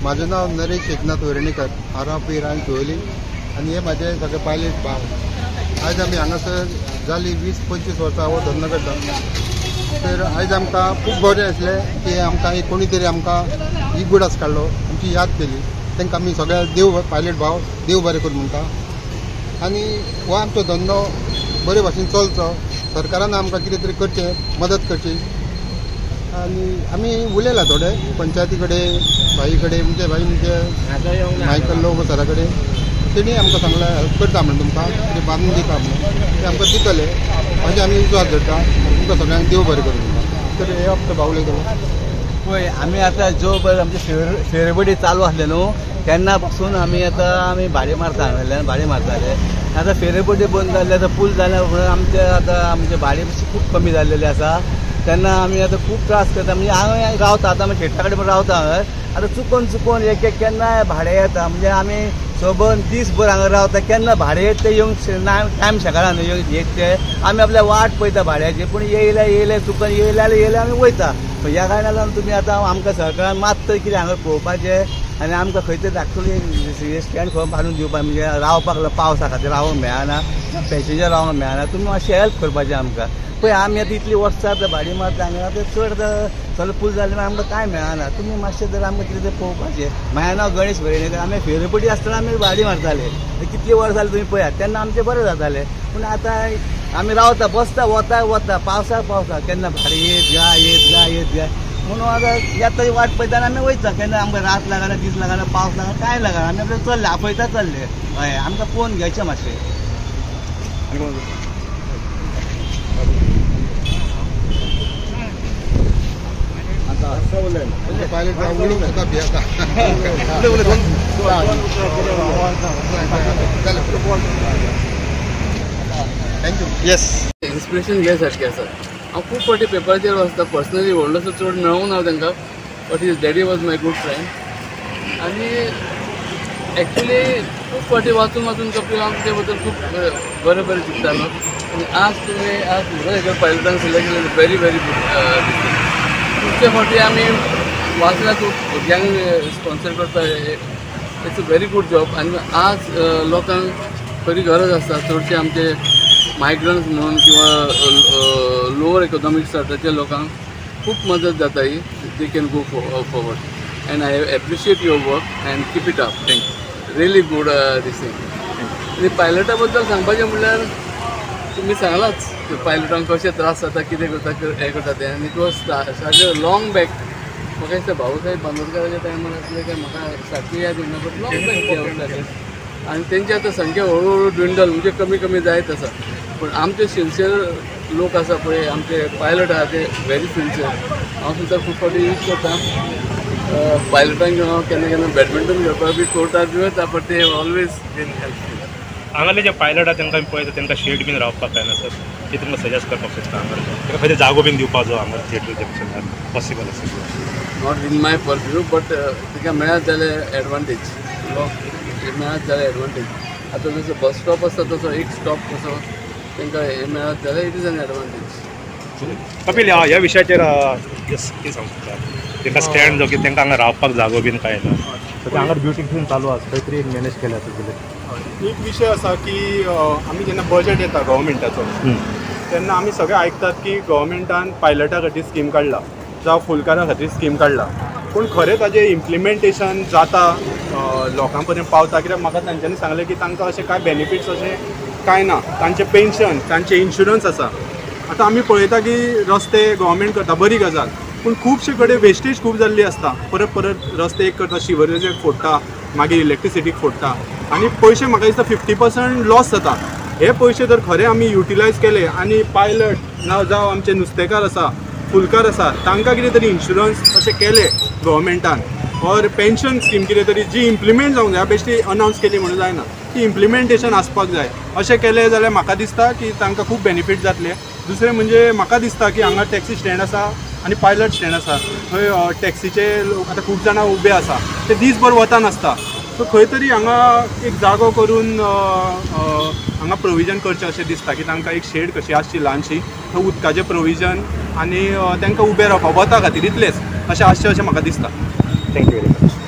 म्हाजें नांव नरेश एकनाथ वेर्णेकर, आर.पी. रान शिवोली आनी हे म्हाजे सगळे पायलट भाव. आयज आमी हांगासर जाली 20-25 वर्सां हो धंदो करता. तर आयज आमकां खूब बरें आसलें की आमकां एक कोणी तरी आमकां इगुडास काडलो, आमची याद केली. तांकां आमी सगळ्या देव पायलट भाव देव बरें करूं म्हणटा. आनी हो आमचो धंदो बरे भाशेन चलचो, सरकारान आमकां कितें तरी करचें, मदत करची. आनी आमी उलयला थोडे पंचायती कडेन, भाई कडेन, म्हणजे भाई म्हणजे मायकल लोबो सरा कडेन, तेणी आमकां सांगलां हेल्प करता म्हणून, तुमकां कितें बांदून दिता म्हणून, ते आमकां दितले अशें आमी विश्वास धरता. तुमकां सगळ्यांक देव बरें करूं म्हणटा. तर हे आपलो भाव उलयतलो. पळय आमी आतां जो पळय आमचे फेरबडी चालू आसले न्हू तेन्ना पासून आमी आतां आमी भाडें मारता, हांगासरल्यान भाडें मारताले. आतां फेरबडी बंद जाल्ले, आतां पूल जाल्या म्हणून आमचे आतां आमचे भाडें खूब कमी जाल्लेलें आसा. तेन्ना आमी आतां खूब त्रास करता. म्हणजे हांगा रावता आतां आमी थेटरा कडेन पण रावता हांगा. आतां चुकोन चुकोन एक एक केन्नाय भाडें येता. म्हणजे आमी सोबन दीसभर हांगा रावता, केन्ना भाडें येत तें येवंक ना, टायम शकना न्हू येवंक येत ते. आमी आपल्या वाट पळयता भाड्याची, पूण येयले येयले चुकोन येयले जाल्यार येयले आमी वयता. ह्या कारणान लागून तुमी आतां आमकां सरकारान मात तरी कितें हांगा पळोवपाचें आनी आमकां खंय तरी धाकटुली स्टँड खंय बांदून दिवपाक, म्हणजे रावपाक पावसा खातीर रावंक मेळना, पॅसेंजर रावंक मेळना, तुमी मातशें हेल्प करपाचें आमकां. पळय आमी आतां इतलीं वर्सां आतां भाडी मारता हांगा, आतां चड सगळें पूल जालें आमकां कांय मेळना. तुमी मातशें जर आमकां कितें तें पळोवपाचें. म्हाजें नांव गणेश वेर्णेकर. आमी फेरपटी आसतना आमी भाडी मारताले, कितलीं वर्सां जालीं तुमी पळयात, तेन्ना आमचें बरें जातालें. पूण आतां आमी रावता, बसता, वता वता, पावसाक पावसाक केन्ना भाडें येत गा येत गा येत गा म्हणून आतां येता वाट पळयता आनी आमी वयता. केन्ना आमकां रात लागना, दीस लागना, पावस लागना, कांय लागना, आमी आपलें चल्ले आपयता चल्ले. हय आमकां पळोवन घेवचें मातशें. पायलट भाव उलोवंक सुद्दां भियेता. Thank you. Yes, inspiration घे सारकें आसा. हांव खूब फावटी पेपराचेर वाचता, पर्सनली व्हडलोसो चड मेळोंक ना तांकां, but his daddy was my good friend. आनी एक्चुली खूब फावटी वाचून वाचून कपील हांव ते बद्दल खूब बरें बरें चिंततालो. आनी आज तुमी आज मोटरसायकल पायलटान सिलेक्ट केलें, व्हेरी व्हेरी गुड. खुबशे फावटी आमी वाचला, तूं भुरग्यांक स्पॉन्सर करता, it's a very good job. आनी आज लोकांक खरी गरज आसता, चडशे आमचे मायग्रंट्स म्हणून किंवा लोअर इकॉनॉमीक स्टाटाच्या लोकांक खूब मदत जाता ही. They can go forward and I appreciate your work and keep it up. Thank you, really good this thing. आनी पायलटा बद्दल सांगपाचें म्हणल्यार तुमी सांगलाच पायलटांक कशे त्रास जाता, कितें करता, हें करता तें. आनी it was started long back. म्हाका दिसता भाऊसाहेब बांदोडकराच्या टायमार आसलें काय म्हाका सारकी याद येना, बट लॉंग बॅक. आनी तेंची आतां संख्या हळू हळू ड्विंडल म्हणजे कमी कमी जायत आसा. पूण आमचे सिन्सियर लोक आसा पळय, आमचे पायलट आसा ते व्हेरी सिन्सियर. हांव सुद्दां खूब फावटी यूज करता पायलटांक घेवन. हांव केन्ना केन्ना बॅडमिंटन खेळपाक बी कोर्टार बी वता, बट ते ऑलवेज बीन हेल्पफूल. हांगासरले जे पायलट आसा तांकां आमी पळयता, तांकां शेड बीन रावपाक जायना सर, ते तुमकां सजेस्ट करपाक शकता. हांगा तांकां खंय जागो बीन दिवपाचो हांगा थिएटर जंक्शनार पॉसिबल आसा? Not in my purview, but तांकां मेळत जाल्यार एडवांटेज, लोक मेळत जाल्यार एडवांटेज. आतां जसो बस स्टॉप आसता तसो एक स्टॉप कसो तांकां हें मेळत जाल्यार it is an advantage. Kapil, ह्या विशयाचेर कितें सांगूंक शकता? तांकां स्टँड जो की तांकां हांगा रावपाक जागो बीन कांय ना, सो ते हांगा ब्युटिफूल चालू आसा, खंय तरी मॅनेज केल्या जाल्यार. एक विशय आसा की आमी जेन्ना बजेट येता गव्हर्मेंटाचो तेन्ना आमी सगळे आयकतात की गव्हर्मेंटान पायलटा खातीर स्कीम काडला जावं फुलकारां खातीर स्कीम काडला, पूण खरें ताजें इम्प्लिमेंटेशन जाता लोकां पर्यंत पावता? कित्याक म्हाका तांच्यांनी सांगलें की तांकां अशें कांय बेनिफिट्स अशें कांय ना. तांचें पेन्शन, तांचें इन्शुरन्स आसा. आतां आमी पळयता की रस्ते गव्हर्मेंट करता, बरी गजाल, पूण खुबशे कडेन वेस्टेज खूब जाल्ली आसता. परत परत रस्ते एक करता, शिवरेजेक फोडटा, मागीर इलेक्ट्रिसिटीक फोडटा, आनी पयशे म्हाका दिसता 50% लॉस जाता. हे पयशे जर खरें आमी युटिलायज केले आनी पायलट ना जावं आमचे नुस्तेकार आसा, फुलकार आसा, तांकां कितें तरी इन्शुरन्स अशें केलें गव्हर्मेंटान, और पेन्शन स्कीम कितें तरी जी इम्प्लिमेंट जावंक जाय, बेश्टी अनावन्स केली म्हणून जायना, ती इम्प्लिमेंटेशन आसपाक जाय. अशें केलें जाल्यार म्हाका दिसता की तांकां खूब बेनिफीट जातलें. दुसरें म्हणजे म्हाका दिसता की हांगा टॅक्सी स्टँड आसा आनी पायलट स्टँड आसा, थंय टॅक्सीचे लोक आतां खूब जाणां उबे आसा, ते दीसभर वता नासता. सो खंय तरी हांगा एक जागो करून हांगा प्रोविजन करचें अशें दिसता की तांकां एक शेड कशी आसची ल्हानशी, थंय उदकाचें प्रोविजन आनी तांकां उबें रावपाक वता खातीर इतलेंच अशें आसचें अशें म्हाका दिसता. Thank you very much.